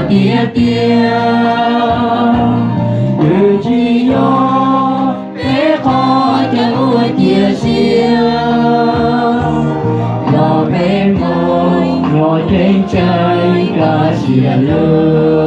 Tiag tiag, nws tsis yog peb qhov chaw ua cia siab, yog peb muaj ceeb tsheej kaj siab lug.